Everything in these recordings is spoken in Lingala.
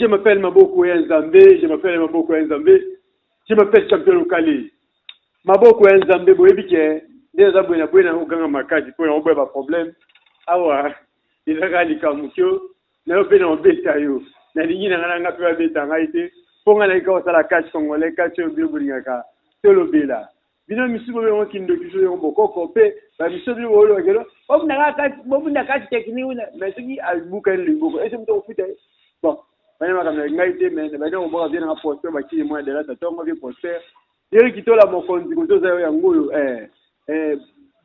je m'appelle Maboko ya Nzambe, je m'appelle Maboko ya Nzambe, je m'appelle champion lokale. Maboko ya Nzambe, boyebi ke nde naza boye na boye na oganga makasi mpo na oboya baproblème awa. Eza kaka likambo kio na yo mpe na obeta yo, nalingi na ngai na ngai mpe babeta ngai te, mpo ngai nayika kosala catch congolais, catch oyo bino bolingaka tolobela. Bino misusu bobengo kindoki, biso yango bokoko mpe bamiso. Bino booloba kelo bobunda catch technique una, mais soki abukani liboko, ese moto akofuta ye. Bon, bana makambo na ngai te, mais bana koboka vie nanga Prosper Bakili mwana Delata ntongo, vie Prosper Yeri Kitola mokonzi koto oza yo yango oyo,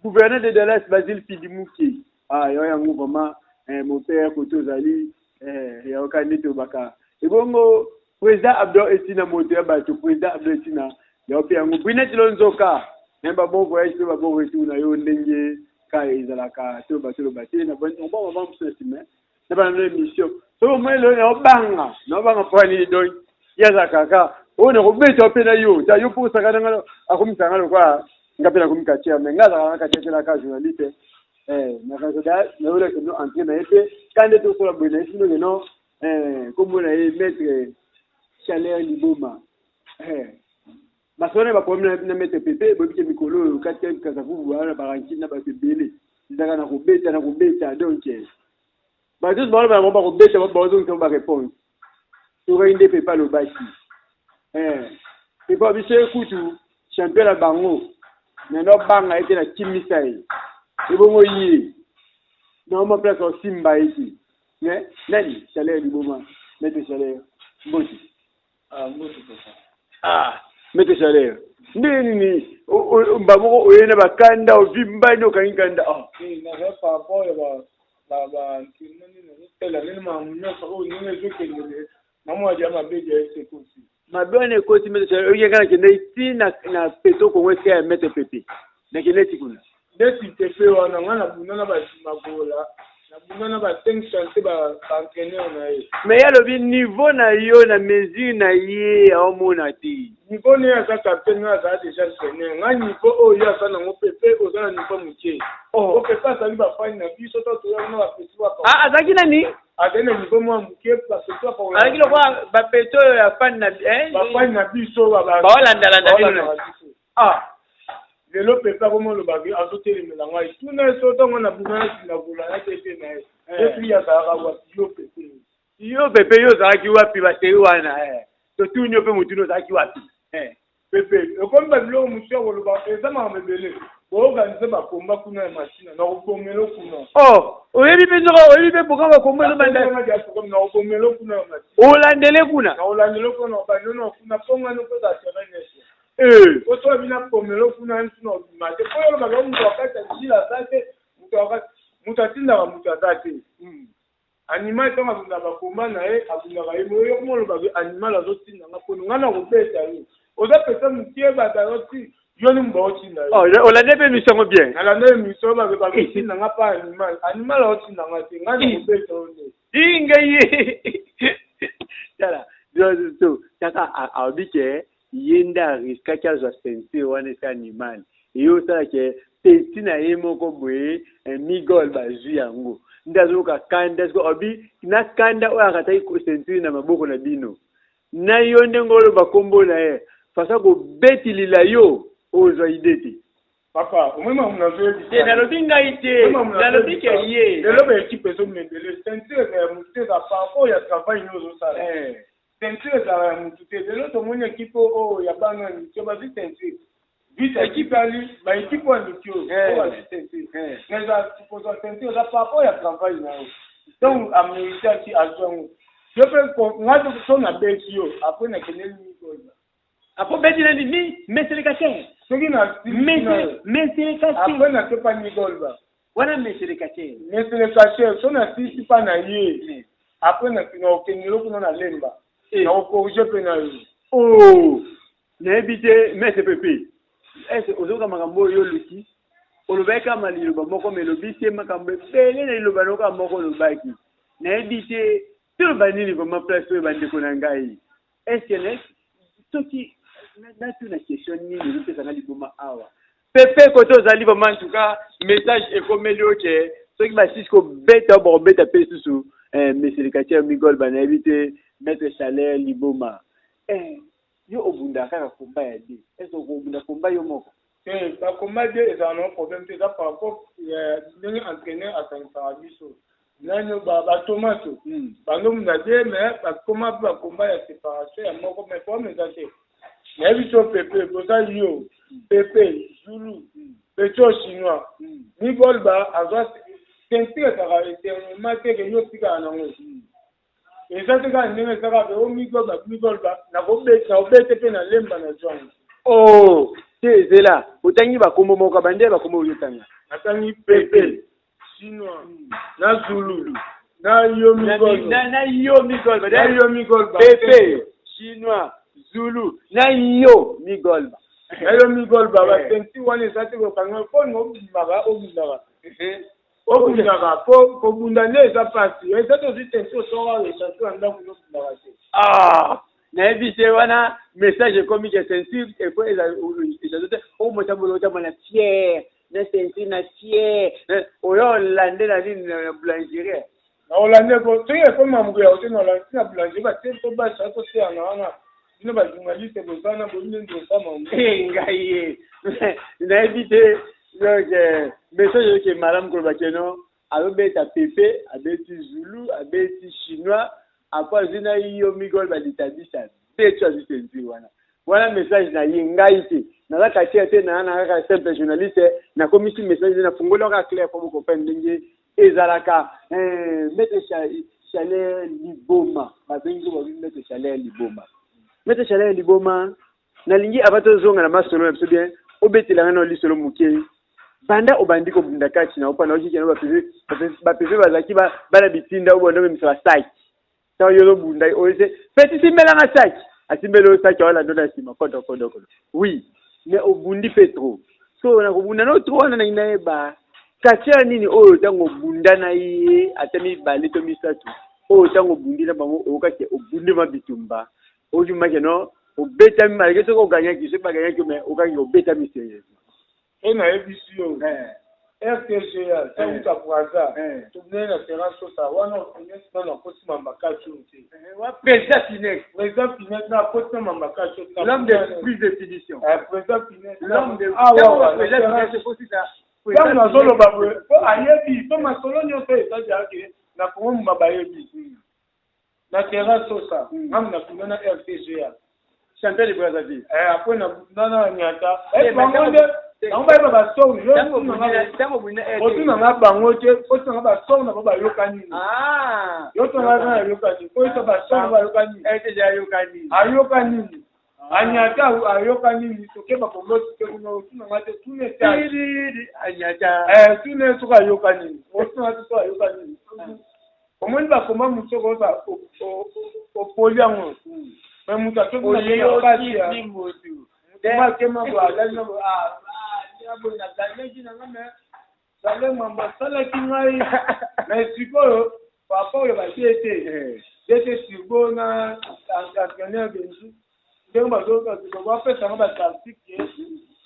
gouverneur de Dallas Basile Fidimuki. Ah, yo yango vraiment, mon père, koto ozali, yayoka nde tobaka ebongo. Président Abdor Etina, moto ya bato, président Abdor Etina, yao mpe yango. Brinet Lonzoka na ba bon voyage mpe ba bon retour na yo, ndenge ka ezalaka. Toloba toloba te na bon mama mosusu na nsima na bana no émission. Soki omoni lelo naobanga, naobanga mpo nini? Donc ye azalaka kaka oyo nakobeta mpe na yo ta yo mpo osaka nanga, akomisaka nga lokola nga mpe nakomi quartier, mais nga azalaka nga quartier te, naka journaliste. Nakanisa nayolaka no entré na ye mpe ka nde tosola boye na ye sino keno kombo na ye maître Chaleur Liboma. Masolo na baproblème na maître Pepe, boyebi ke mikolo oyo kati ya Kasavubu wana barankine na bato ebele, ezalaka na kobeta na kobeta. Donc bato nyonso baloba yango, bakobeta, bazongisa baréponse. Tokaki nde Pepe alobaki, Pepe biso ye kutu champion na bango na ndo banga ye te, na kimisa ye ebongo ye naoma place osimba ye te. Mais nani? Chaleur Liboma, maître Chaleur, mbote. Ah, mbote papa. Ah, maître Chaleur, ndenge nini mba moko oye na bakanda, ovimbani, okangi kanda? Ah. Naza par rapport ya baentraînement nini nazosala, ndenge makambo nyonso oyo ndenge ezokendele, namona dia mabe dia esekosi. Mabe wana ekoti, maître Chaleur. Oyoki nga nakende ti na Peto Kongo, esika ya maître Pepe, nakende ti kuna. Ndeti tepe wana, nga nabunda na basimagola, nabunda na ba cinq chantier, baentraîneur na ye. Mais ye alobi niveau na yo na mesure na ye aomona te. Niveau ne aza capitaine, nga azala déjà entraîneur. Nga niveau oyo ye aza nango, Pepe oza na niveau moke. Oh. O Pepe azali bafani na biso to toyaka na bapeti. Ah, azalaki nani? Azali na niveau mwa moke, bapeti. Azalaki lokola bapeti oyo ya fani na Bafani na biso. Baolandalanda bino. Biso. Ah. Lelo Pepe akoma olobaki azotelemela ngai, tuna ye so ntango na buna na gola na tete na ye epli, azalaka wapi yo Pepe? Yo Pepe, yo ozalaki wapi baseri wana? Totuni yo mpe motuni, ozalaki wapi? Pepe ekomi babiloko mosusu ya koloba, eza makambo ebele. Boorganize bakomba kuna ya Masina, na kobomelo kuna. Oh, oyebi mpe nzoka, oyebi mpe programme bakomba ezobanda. Na kobomelo kuna ya Masina. Olandele kuna. Na kolandelo kuna, bandeno kuna mpongano mpe za terrain nyonso. Oso bina pomelo kuna ntuna obima te, po olobaka moto akati ya jila aza te, moto akati, moto atindaka moto aza te. Animal ntango abundaka bakomba na ye, abundaka ye moyo. Yo olobaka animal azotindanga mpono ngai na kobeta yo, oza pesa mokie, bato azoti yo ni moba otinda yo. Oh, olande mpe émission yango bien. Nalanda émission, bato bazotindanga mpa animal, animal aotindanga te, ngai na kobeta yo nde. Inga ye tala to taka alobi ke ye nde ariskaki azwa ceinture wana esi animal eye osala ke peti na ye moko boye migol bazwi yango, nde azoyoka kanda. Siko alobi na kanda oyo akataki ceinture na maboko na bino na yo, ndenge oloba nkombo na ye façon kobetilila yo, ozwa ide te. Papa, omoi makambo nazoyebisa. Te, nalobi ngai te, nalobi ke ye. Lelo baekipe ezomebele, ceinture eza ya motu te, eza par rapport ya travail nde ozosala. Ceinture ezalaka ya motu te. Lelo tomoni ekipe oyo ya bana ya mike bazwi ceinture vite, ekipe ali baekipe oyo ya mike oyo bazwi ceinture, mais eza kozwa ceinture eza par rapport ya travail na yo. Donc amérite aki azwi yango. Yo mpe nga so nabeti yo, après nakendeli mikolo. Apo beti nani? Mi meseleka te. Soki na Meseleka te. Après nakepa migolba. Wana meseleka te. Meseleka te, so nasisi mpa na ye, après na okendelo kuna na Lemba, na okorige mpe na yo. Oh, nayebi te, maître Pepe, ese ozoyoka makambo oyo oluki? Olobaki kaka liloba moko, ma elobi te makambo ebele na liloba na kaka moko olobaki. Nayebi te toloba nini vraiment place oyo, bandeko na ngai. Est-ce soki natuna question nini ezopesanga liboma awa? Pepe, kote ozali vraiment, en tout cas message ekomeli. Oke, soki basisi kobeta, bakobeta mpe susu meseleka tia migol, banayebi te. Maître Chaleur Liboma. Eh, yo obunda kaka combat ya deux. Est-ce que okobunda combat yo moko? Te, ba combat deux ezala na problème te, eza par rapport ya ndenge entraîneur asangisaka biso. Nani ba tomato bandobunda te, mais bakoma mpe bakomba ya séparation ya moko, mais problème eza te. Nayebi so pepe boza yo pepe zulu peto chinois migolba azwa ceinture, ezalaka éternellement te ke yo otikala nango. Eza te kaka ndenge ezaka pe o migolba migolba nakobete mpe nalemba na zwango. Oh, te, zela, otangi bakombo moko bande, bakombo oyo otanga. Natangi pepe chinois na zulu na yo migolba. Na yo migolba. Na yo migolba. Pepe chinois, zulu na yo migolba. Na yo migolba, baceinture wana eza te kokanga mpo obimaka, obundaka, obundaka po kobunda nde eza mpasi. Eza te ozwi ceinture, osonga echantion ya ndako, nobundaka te. Ah, nayebi te, wana message ekomi ke ceinture efo eza te omotambola, otambola na fier na ceinture na fier, oyo olande na nini, na boulangerie. Na olande ko soki ekomi mamuku ya ote na olande na boulangerie, batie to basa toseyana wana, bino bajournaliste boza na boyi nde osama. Ngai ye nayebi te. Donc message oyoke malamu koloba keno azobeta pepe, abeti zulu, abeti chinois, apo azwi na yo migol balitabisa beti, azwi ceinture wana. Wana message na ye, ngai te, naza quartier te, naa na kaka simple journaliste. Nakomisi message, nafungoli kaka clair po bocomprendre ndenge ezalaka. Maître Chaleur Liboma, babengi babi Maître Chaleur Liboma. Maître Chaleur Liboma, nalingi ava tozonga na masolo na biso bien, obetelanga na lisolo moke banda obandi kobunda kati na opa. Naoki kena bapepe bazalaki bana bitinda oyo banda omemisa basaki. Ntango yo ozobunda, oyese petit simbelanga saki, asimbeli oyo saki, aolanda na nsima kodo kodo kodo. Oui, mais obundi mpe trop. So na kobunda no trop wana, nangi nayeba quartier ya nini oyo ntango obunda na ye, ata mibale to misato, oyo ntango obundi na bango oyokaki obundi ma bitumba, oyumaki no obetami, malgré soki oganyaki, soki baganyaki, mais okangi obetami sérieusement. E nayebisi yo, RTGA tauta Braza, tobunani na terrain sosa wana, nano akoti mambakati oyo te. Président Finex. Président Finex na akoti na mambakati oyo. L'homme de plus de finition. Président Finex. L'homme de Ntango nazoloba boye po ayebi po masolo nyonso ezaliake na Kongo moma bayebi na terrain sosa ngamu na kuna na RTGA. Champion de Brazzaville. Après na na nyata bango nde bango bayeba basor. Otunanga bango te, otunanga basor na bao bayoka nini. Yo tunanga kaka ayoka nini, oyesa basor na bayoka nini. Ayoka nini, anyata ayoka nini, soki bakombosi te kuna, otunanga te, tuna etali anyata. Tuna soki ayoka nini, otunanga te soki ayoka nini. Omoni bakoma motu soki oza opoli yango, me moto akekasi akema boye, alali na boye, naganyaki nanga, me sale mambo asalaki ngai. Mais sikoyo papa oyo batie te dete turbo na entraîneur Benji, ndenge bapesanga batactique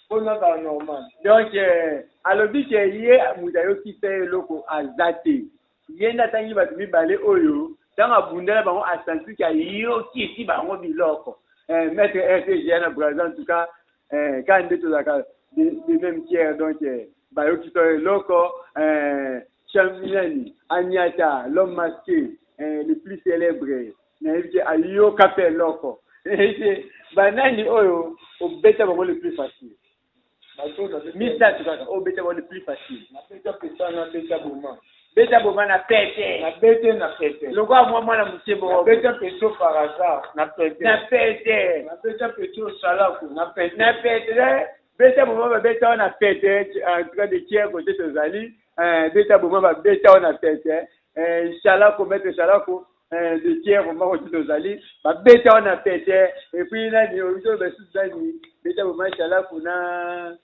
mpo nazala normal. Donc alobi ke ye moto ayokisa ye eloko aza te, ye nde atangi bato mibale oyo ntango abundela bango asantiki ayokisi bango biloko. Maître RTGA na Braza, en tout cas kaka nde tozalaka de même cœur. Donc bayokisa oyo eloko nani, Aniata, l'homme masqué le plus célèbre, nayebi ke ayoka mpe eloko te. Banani oyo obeta bango le plus facile? Misato kaka obeta bango le plus facile. Nabeta pesa, nabeta boma. Beta boma na pete. Nabete na pete. Lokola mwa mwana moke bongo. Nabeta peso par hasard na pete. Na pete. Nabeta peso salaku na pete. Na pete. Beta boma babeta wana na pete. En tout cas de kier côté tozali, beta boma babeta wana na pete, Shalako, maître Shalako de kier vraiment côté tozali, babeta wana na pete. Et puis nani oyo basusu, nani beta boma, Shalako na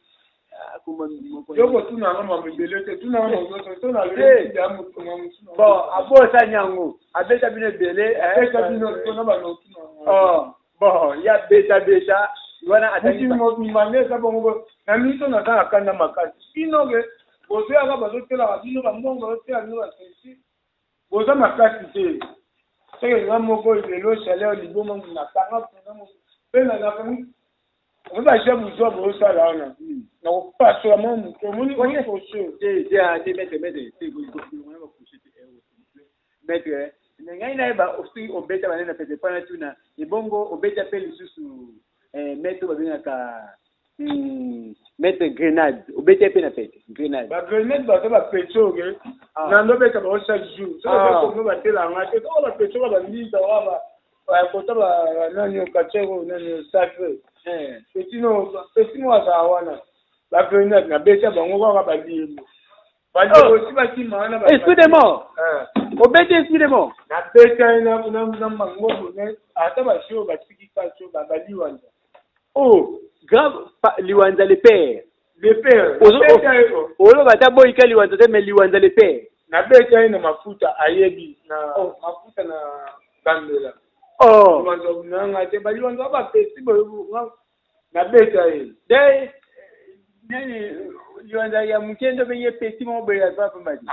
Yo kotuna yango mambo ebele te, tuna yango to na. Bon, abosani yango, abeta bino ebele. Abeta bino mpona banotuna. Bon, ya beta beta wana. Mibale eza bongo na miso, naza na kanda makasi. Bino ke bozoyaka, bazotelaka bino bambongo, bazotela bino basesi, boza makasi te. Soki nga moko lelo chaleur liboma nakanga mpena mpe nakangi omi baje buzwa bozosala wana nakopasola mwa moto omoni crochet. Te te te, maître, maître te, maître, ngai nayeba soki obeta banene na pete mpona tuna ebongo obeta mpe lisusu maître oyo babengaka maître Grenade, obeta mpe na pete Grenade? Bagrenade baza bapeti oke na ndobeta bango chaque jour. Soki komo batelanga te, soko bapeti oka bambisa oka kota banani okatier oyo nani sacré petit no petit mo azala wana. Bagrenade nabeta bango kaka baliemo bandeko osi bakima wana. Esprit de mort, obeti esprit de mort? Nabeta ye na mangobo ata basi oyo batiki kati oyo baliwanza. Oh, grave, Liwanza le père. Le père. Oloba ata boyika Liwanza te, mais Liwanza le père. Nabeta ye na mafuta, ayebi na mafuta na gambela. Oh. Liwanza nanga te, baliwanza bapesi, nabeta ye. De nani, Liwanza ya moke nde obengi pesi moko boye aza pamba te.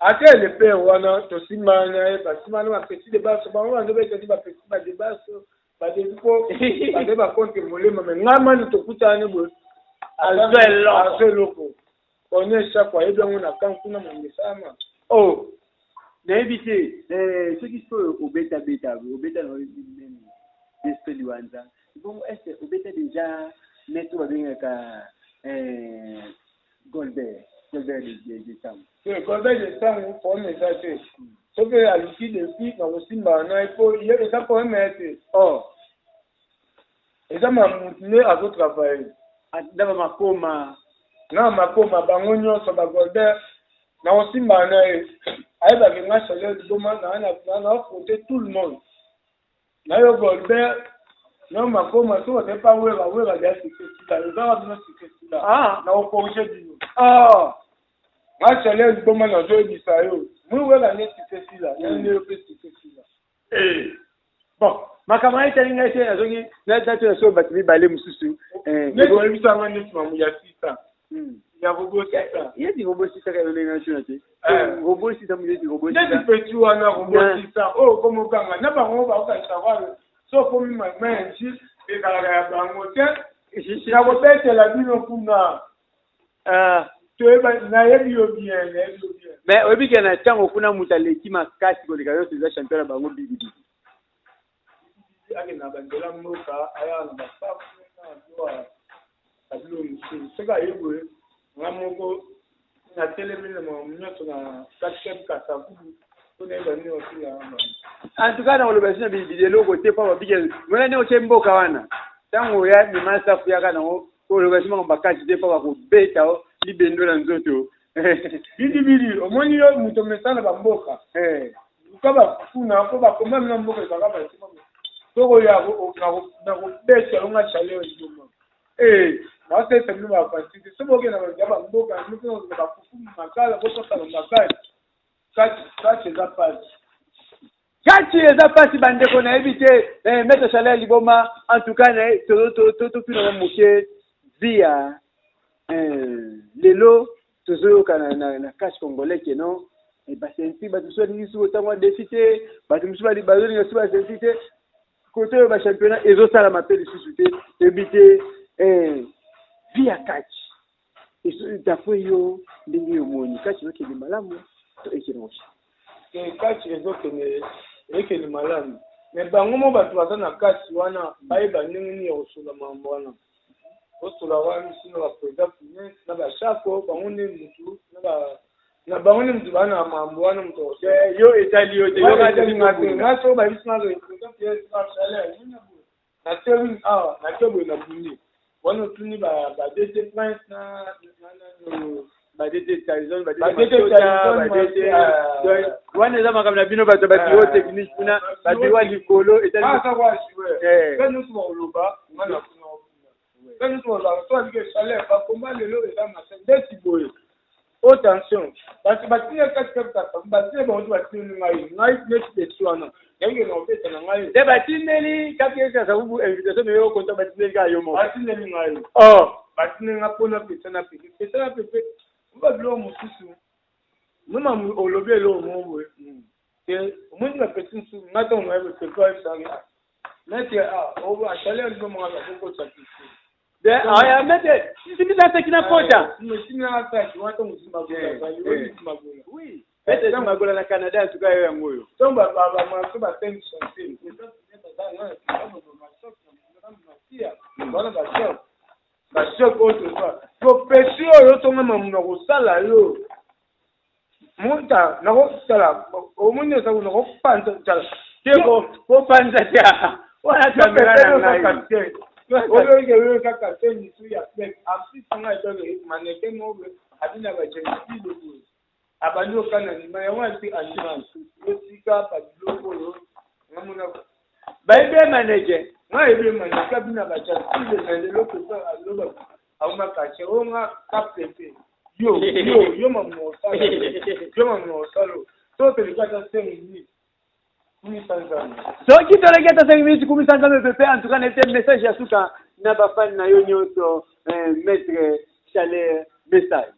Ate le père wana tosimbana na ye, basimbana bapesi de baso bango bazobeta ti bapesi bade baso badebi mpo baze bakonte molema me ngai mani tokutana ne boye. Azwa eloko. Azwa eloko one chaque ayebi yango na kan kuna mongesama. Oh, nayebi te soki sikoyo obetabeta, obeta na nini, Despe Liwanza bongo, est obeta déjà maître oyo babengaka Golbert, Golbert de Sango? Te, Golbert de Sango problème eza te. Soki aluki depuis nakosimbana na ye mpo eza problème ya te. Oh. Eza ma mutu nde azotravaille. Na bamakoma. Na makoma bango nyonso bagolbert nakosimbana na ye, ayebaki nga chaleur liboma na affronter tout le monde na yo Golbert na makoma. So bazali pa wera wera dia succès sila ezaka bino succès sila na kocorriger bino. Nga chaleur liboma nazoyebisa yo mwi wera nde succès sila nde yo mpe succès sila. Bon, makambo wana etali ngai te. Nazongi natuna so bato mibale mosusu. Neti oyebisanga neti mamu ya sisa ya robosisa. Yeti robosisaka yo ndenge natuna te, robosisa moto yeti robosisa. Neti peti wana robosisa oyo komokanga na bango bakokanisa wana so okomi mamenji ezalaka ya bango te, nakobetela bino kuna. Toyeba, nayebi yo bien, nayebi yo bien. Mais oyebi ke na ntango kuna moto aleki makasi koleka nyonso eza champion na bango Bidibidi. Akende na banzela mboka, ayaka na basafu na babilo mosusu. Soki aye boye, nga moko natelemi na makambo nyonso na quatrième Kasavubu mpo nayeba nini osilaka bango. En tout cas, na koloba biso na Bidibidi eloko te mpo babike mona ndenge otie mboka wana ntango oya mema safu yaka nango, koloba biso makambo makasi te mpo bakobeta o libendo na nzoto. Bidibidi, omoni yo moto mesana bamboka, luka bafuna mpo bakoma na mboka ezalaka basima sokoya na kobeta yo nga chaleur liboma naosalisa bino bafasite. So bokenda ya bamboka mpe bafufu makala bokosala makasi kati kati eza pasi. Kati eza mpasi, bandeko, nayebi te. Maître Chaleur Liboma, en tout cas totuna moke via lelo tozoyoka na catch congolais ke non, baceintures, bato mosusu balingi suki otangwa défi te, bato mosusu bazolinga suki baceintures te, kote oyo bachampionnat ezosalama mpe lisusu te. Toyebi te vie ya catch d'après yo ndenge yo omoni catch ezokende malamu to ekende mosi? Te, catch ezokende, ekende malamu, mais bango mo bato baza na kati wana bayeba ndenge nini ya kosola makambo wana. Osola wana sino baprésident Funes na bachako bango nde mutu na bango nde mutu baa na makambo wana moto. Yo etali yo te? Nga so bayebisi nga président Funes na awa nake boye na bundi wana otuni ba DT Prince na Ba DT Tyson, ba DT wana eza makambo na bino bato babureau technique kuna, babureau ya likolo. Etali nyonso bakoloba nga na kuna kuna nyonso bazalaka so alike chaleur bakoma lelo eza masa ndeti boye. Haute tension, bato batina kati kati batina bango te, batindeli ngai neti pesi wana nayebi na kobeta na ngai. Te, batindeli kati Kasavubu invitation me yo konta, batindeli kaka yo moko? Batindeli ngai. Oh. Batindeli nga mpona pesa na pepe, pesa na pepe ba biloko mosusu. Mema olobi eloko moko boye. Te omoni ba petit mosusu nga ntango nayebi pepe ayebisaki maître asali alibomaka bakokotisa piscine. Aya maître, simbisa saki na kota. Simbisa saki wana ntango Zimagola azali, oyebi Zimagola? Oui. Maître Zimagola na Canada en tout cas yo yango oyo. Ntango bamaso ba 5 chantier, wana bachoc bachoc oyo tozwa topesi oyo tonga mamu na kosala yo Muta nakosala omoni oza kuna kopanza tala te kopanza te wana kamera na ngai oyoke oyo kaka te misu ya plek artiste nga etoke maneke moko abi na bajensi boye abandi okana anima yango ati anima otika babiloko oyo ngamona bayebi maneke nga yebi maneke abi na bajensi na lelo mpenza aloba auma kache oyo nga kapepe yo yo yo mamosala yo mamosala to toleki ata 5 minutes kumisa Nzambe. Soki toleki ata 5 minutes kumisa Nzambe pepe. En tout cas nayebi te message ya suka na bafani na yo nyonso, maître Chaleur, message.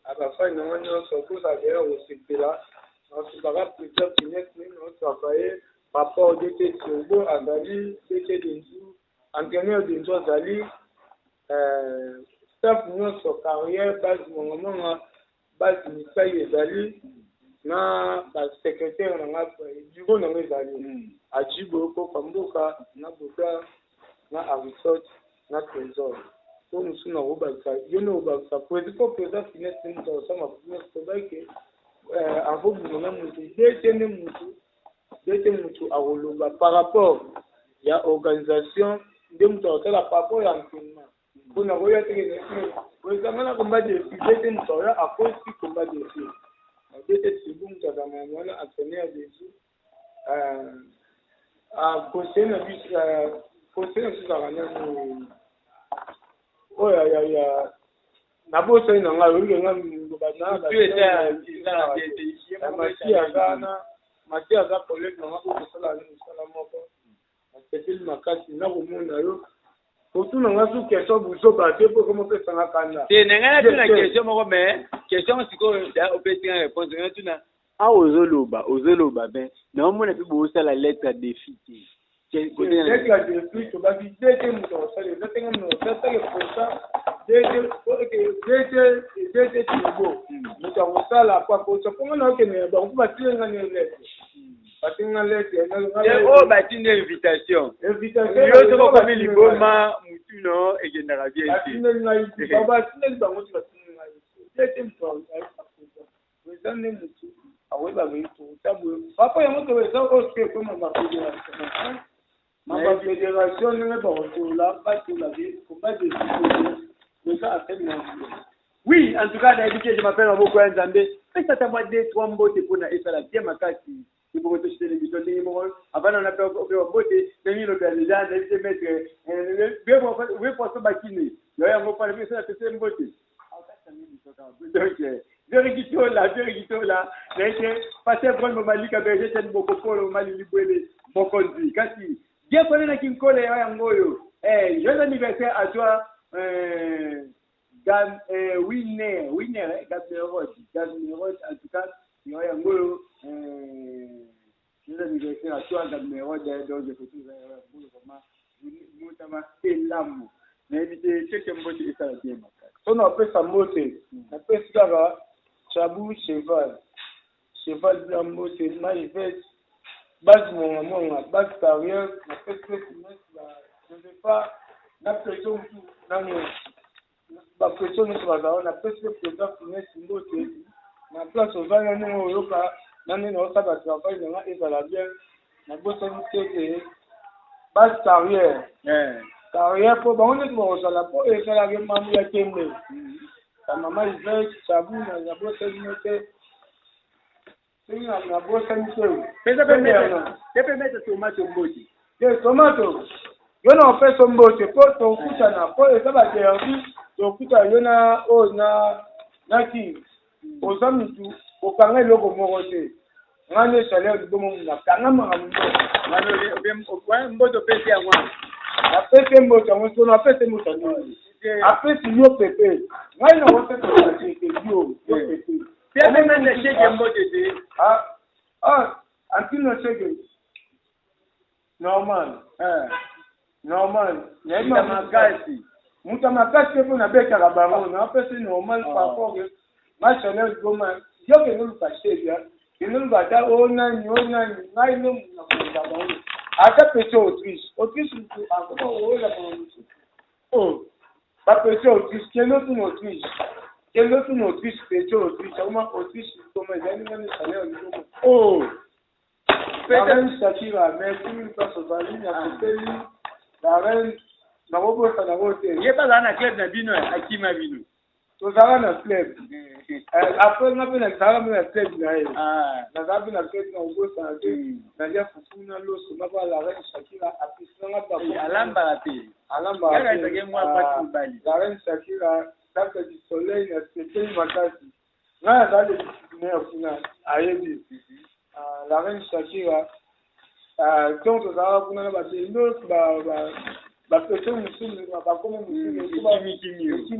Abafani na nga nyonso kozala deya kosepela nasukaka président Finesse ndenge naotravaille par rapport DT Turbo azali DT Denzu entraîneur Denzu azali staff nyonso carrière base mongamonga base misai ezali na basecrétaire na nga bureau na nga ezali Ajibo Koka Mboka na Boka na Aristote na Trésor po mosusu na kobakisa yo nde kobakisa président po président Finesse nde moto akosala nyonso tobaki akobima na motu dete nde motu dete motu akoloba par rapport ya organisation nde moto akosala par rapport ya entraînement mpona koya teke ezanga na combat défi dete moto akoya akosi combat défi dete sibu moto azalaka na wana entraîneur desu conseiller na biso conseiller na biso ezalaka nani oyo ya nabosani na ngai oyoki nga mati aza wana mati aza collègue na nga po kosala ni mosala moko nasepeli makasi nakomona yo kotuna nga su question buzoba te po ekoma opesanga kanda te. Na ngai natuna question moko, mais question sikoyo opesi nga réponse. Ngai natuna awa, ozoloba ozoloba mais naomona mpe bozosala lettre défi te. Lettre ya défi tobaki dete moto akosala eza te nga moto asala posa dete dete dete turbo moto akosala po akosa mpo nga naokende bango mpo batile nga ne lettre batili nga lettre. Oyo batindi invitation. Invitation. Yo soki okomi liboma mutu no ekendaka bien te. Batindeli ngai, batindeli bango te, batindeli ngai dete moto akosa eza nde motu akoyebaka etota boye papa yango to eza oyo soki ekoma bafédération ma bafédération ndenge bakotola batola combat de eza affaire na. Oui, en tout cas nayebi te, je m'appelle maboko ya Nzambe. Pesa ata mwa deux trois mbote mpona esala bien makasi ebongo tositele biso ndenge moko. Avant na nape opewa mbote ndenge ilobela déjà, nayebi te maître we poisson bakini yo yango mpona biso napesa mbote. Donc verikitola verikitola naye te paster Brone Malika berger ten bokopolo malili bwele mokonzi kasi bien kone na kinkole ya yango oyo. Joyeux anniversaire à toi, Gam, Winner, Winner, Gamerod, Gamerod, en tout cas, yo yango oyo, joyeux anniversaire à toi Gamerod. Donc je te vraiment motama elamu. Nayebi te keke mbote esala bien makasi. So napesa mbote, napesi kaka Chabu Cheval Cheval bila mbote Maives base mongamonga base carrière napesi mpe Finesse Josefa na preso mosusu nano bapreso nyonso bazala. Napesi mpe président Finesse mbote na place oza na ndenge oyoka na ndenge naosala batravail na nga ezala bien. Nabosani te ke base carrière carrière mpo bango nyonso bakozala mpo ezalaka mambo ya tembe bamama Ivete Sabu nabosani no te soki nabosani te. Pesa pe maître Tomato mbote. Te Tomato yo na opesa mbote mpo tokutana mpo eza baderby tokutana yo na oyo na na king oza mutu okanga eloko moko te. Nga nde chaleur libomo nakanga makambo. Mbote opesi yango. Napesi mbote yango so napesi mbote yango apesi yo pepe ngai nakosepela te yo yo pepe. Pe maître Sheke mbote te. Ah. Antino Shege normal. Normal. Nayebi makasi. Moto ya makasi te mpo nabetaka bango, napesi normal par rapport que nga Chanel Goma, yo kende oluka Shege, kende oluka ata o nani o nani, ngai nde nakoleka bango. Ata pesi Autriche, Autriche motu akoma koyela bango mosusu. Oh, bapesi Autriche, kende otuna Autriche, kende otuna Autriche, pesi Autriche akoma Autriche Likoma, ezali ngani Chanel Likoma. Oh, La reine Shakira, merci mingi place ozali, nasepeli. La reine, nakobosana yango te. Ye mpe azala na club na bino, akima bino. Tozala na club. Après nga mpe nazala mpe na club na ye. Nazala mpe na club, nakobosana te. Nalia fufu na loso mapa, la reine Shakira apesi nanga. Alambaka te. Alambaka. Ezalaki mwa pasi mobali. La reine Shakira, Dame du Soleil, nasepeli makasi. Ngai nazala le disciplinaire kuna, ayebi la reine Shakira. Donc tozalaka kuna na babendo, bapese mosusu, bakoma mosusu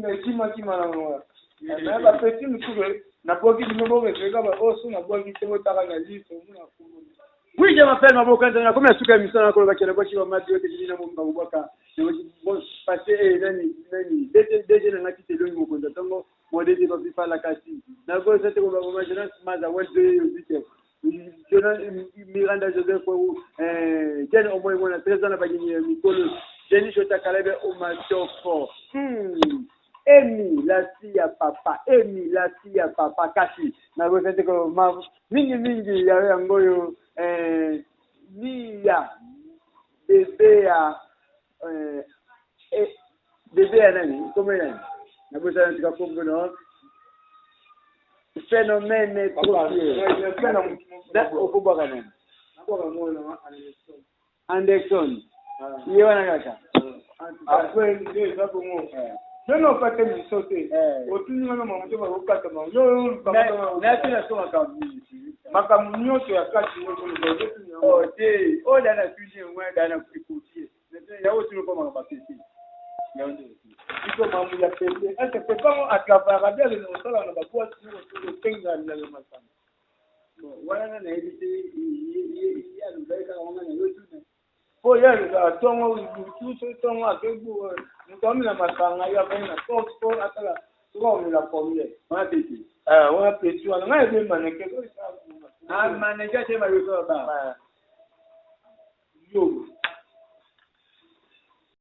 ekimakima nango, mais bapesi mosusu nabwaki bino, bokeseka oyo so nabwaki te, botaka na liste omona. Oui, je m'appelle Maboko Nzambe, nakomi na suka ya misala, nakoloba kele bwaki bamati oyo tekili na momba kobwaka bon parce nani nani DG na nga tite elongi mokonzi ya ntongo mo DG Papi Fala, kasi nakosa te kobakoma Jonas Maza Welze Vite Jonas Miranda Joseph Jen Omoy Mona 13 ans na bageni ya mikolo Jenny Shota Kalebe Omatofo Emi la fille ya papa, Emi la fille ya papa, kasi nakosa te ko mingi mingi ya yango oyo Nia bebe ya bebe ya nani, kombo nani, nabosana tika kombo no phénomène trop fier. Okobwaka nani? Anderson ye wana kaka. Après nde eza bongo, yo na okata miso te, otuni ngana mamu te, bakokata bango yo. Natuna so makambo. Makambo nyonso ya kati. Te, oyo da natuni yango da na ekotie yango, tuni mpo makambo apesi. Iko mambo ya pepe ese pepe yango atravayaka bien, akende kosala na baboite moko otengalelaka masanga. Wana nga nayebi te, ye alobaki kaka wanga na yo tuna. Mpo ye alobaka ntongo butu, so ntongo ake moto amela masanga, ye afai na porte mpo asala soki akomela combien. Wana pete. Wana peti wana ngai ebe maneke. Maneke te, mayoso ba. Yo.